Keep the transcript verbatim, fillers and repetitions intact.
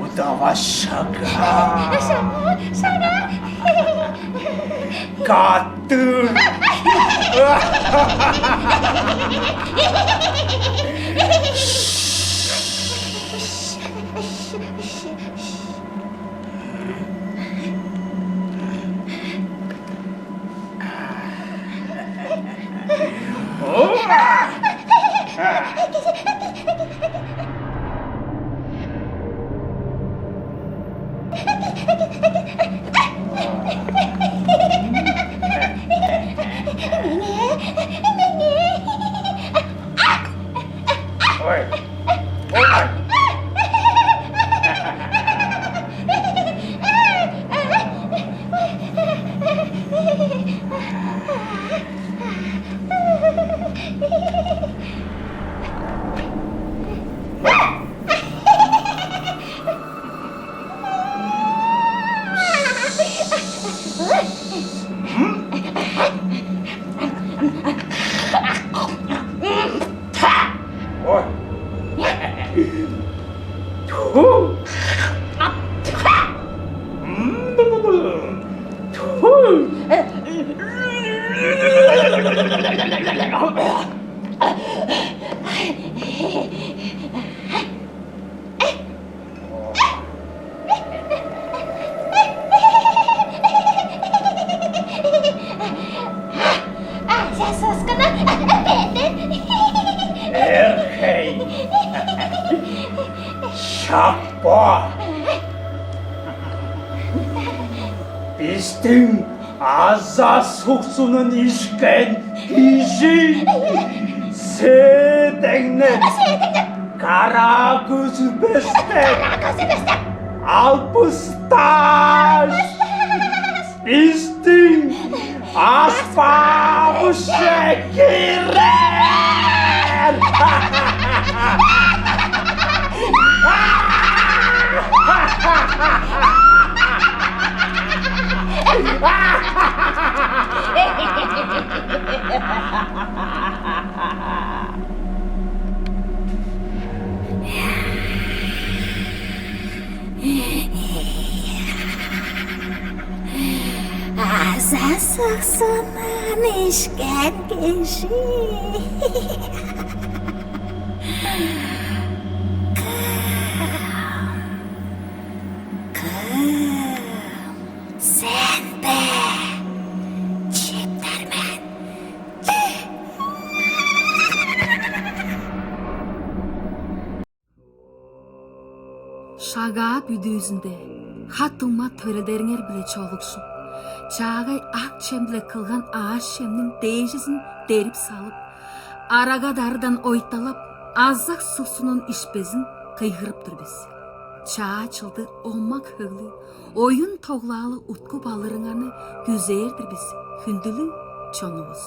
Удава шага. Шага, шага. Каттыр. Ой. Ой. Ой. Тьфу. Тьфу. Аза-суксунум беден. Эрхей! Шак бо! Бистиң аза-суксунун ишкен кижи сээдеңнеп, караа көзүлбестеп, албыстааш, бистиң аспаавыже кирер! Аза-суксунун ишкен кижи. Кым? Кым? Сен бе? Чиптер мен. Шагаа бүдүүзүнде хат-дуңма төрелдериңер-биле чолукшуп, чаагай ак чем-биле кылган аъш-чемниң дээжизин дерип салып, арага-дарыдан ойталап, аза-суксунун ишпезин кыйгырып тур бис. Чаа чылдыр омак-хөглүг, оюн-тоглаалыг уткуп алырыңарны күзээр-дир бис, хүндүлүг чонувус.